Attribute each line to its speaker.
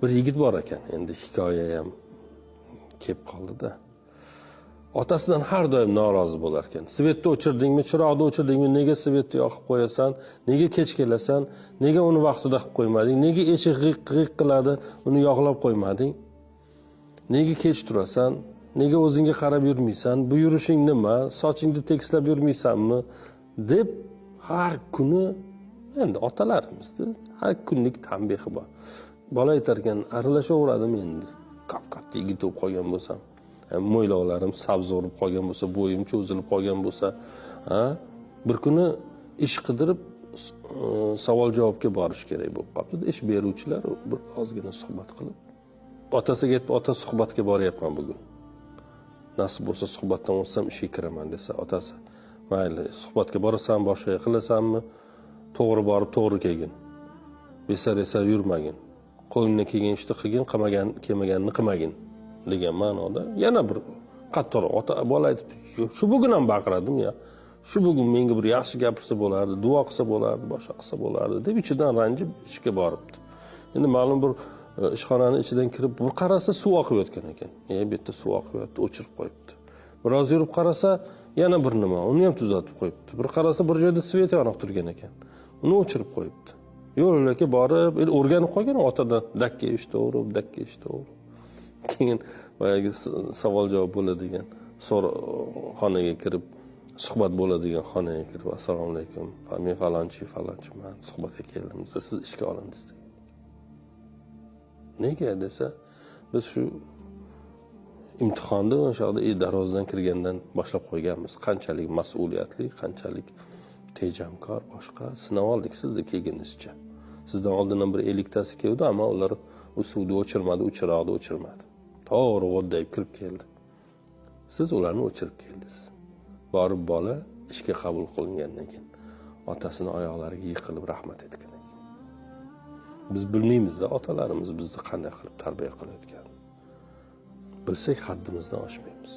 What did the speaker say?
Speaker 1: Bir yigit bor ekan, endi hikoya ham kelib qoldi-da. Otasidan har doim norozi bo'lar ekan. Svetni o'chirdingmi, chiroqni o'chirdingmi, nega svetni yoqib qo'yasan, nega kech kelasan, nega uni vaqtida qilib qo'ymading, nega eshik g'iq g'iq qiladi, uni yog'lab qo'ymading, nega kech turasan, nega o'zingga qarab yurmaysan, bu yurishing nima, sochingni tekislab yurmaysanmi, deb har kuni, endi otalarimizni har kunlik tanbehi bor. Bola aytar ekan, aralashaveradim endi, kap-katta yigit bo'lib qolgan bo'lsam, mo'ylovlarim sabz urib qolgan bo'lsa, bo'yim cho'zilib qolgan bo'lsa, ha, bir kuni ish qidirib savol javobga borish kerak bo'lib qolibdi. Ish beruvchilar bir ozgina suhbat qilib, otasiga aytib, ota suhbatga boryapman bugun. Nasib bo'lsa suhbatdan o'tsam ishga kiraman desa, otasi mayli, suhbatga borasan, boshqa qilasanmi, to'g'ri borib to'g'ri kelgin. Besar-esar yurmagin. Qo'lingdan kelgan ishni qilgin, qilmagan, kelmaganini qilmagin degan ma'noda yana bir qattiqroq ota bola aytibdi, shu bugun ham baqiradim ya. Shu bugun menga bir yaxshi gapirsa bo'lardi, duo qilsa bo'lardi, boshqa qilsa bo'lardi deb ichidan ranjib ishga boribdi. Endi ma'lum bir ishxonani ichidan kirib bir qarasa suv oqib yotgan ekan. Bu yerda suv oqib yotdi, o'chirib qo'yibdi. Biroz yurib qarasa yana bir nima, uni ham tuzatib qo'yibdi. Bir qarasa bir joyda svet yonib turgan ekan. Uni o'chirib qo'yibdi. Yo'l-yo'lakay borib, endi o'rganib qolgan otadan dakka eshitaverib, dakka eshitaverib. Keyin boyagi savol javob bo'ladigan xonaga kirib, suhbat bo'ladigan xonaga kirib, assalomu alaykum, men falonchi, falonchiman, suhbatga keldim desa, siz ishga olindingiz degan. Nega desa, biz shu imtihonni o'sha yoqda darvozadan kirgandan boshlab qo'yganmiz. Qanchalik mas'uliyatli, qanchalik tejamkor, boshqa sinab oldik sizni kelganingizcha. Sizdan oldin ham bir 50tasi keldi, ammo ular u suvni o'chirmadi, u chiroqni o'chirmadi. To'g'ri g'o'ddayib kirib keldi. Siz ularni o'chirib keldingiz. Borib bola ishga qabul qilingandan keyin otasini oyoqlariga yiqilib rahmat aytgan ekan. Biz bilmaymizda otalarimiz bizni qanday qilib tarbiya qilayotganini. Bilsak haddimizdan oshmaymiz.